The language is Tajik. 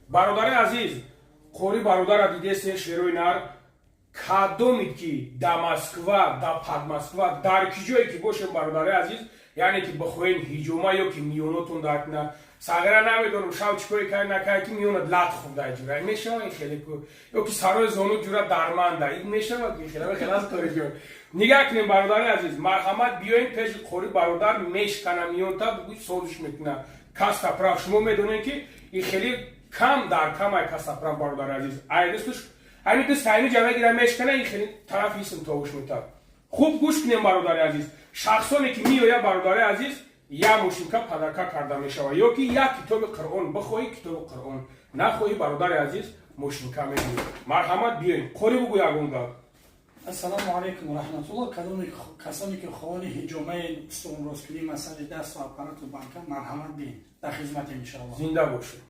Бародари азиз, қори бародара дидесен, шерои нар. Кадомид ки да Москва, да Подмосква, дар ки ҷое ки бошем, бародари азиз, яъне ки бихоҳем ҳиҷома ё ки миёнотон дарк на сағира, намедонам, шав чӣ коре кай накай, ки миёнат лат хӯрда, ҷура мешава ин хеле ку, ё ки сарои зону ҷура дарманда ин мешава ки хеле хеле аз кори ҷон. Нигаҳ кунем, бародари азиз, марҳамат, биёем пеши қори бародар, мешкана миёнта, бугӯй, созиш мекуна. Костоправ, шумо медонем, ки ин хеле кам дар камай костоправ, бародари азиз, айдистуш ҳамин ду сайни ҷа мегира, мешкана, ин хеле тараф исм товуш метаб. Хуб гӯш кунем, бародари азиз, шахсоне ки меояд, бародари азиз, як мошинка подарка карда мешавад ё ки як китоби Қуръон. Бихоҳӣ китоби Қуръон, нахоҳӣ, бародари азиз, мошинка мегӯӣ. Марҳамат, биёем. Қори, бугӯ ягон гап. Ассалому алайкум ва раҳматуллоҳ. Кадоме касоне ки хоҳони ҳиҷомаи устувонросткунӣ, масъали дасту аппарату банка, марҳамат, биен, дар хизматем, иншоаллоҳ. Зинда бошед.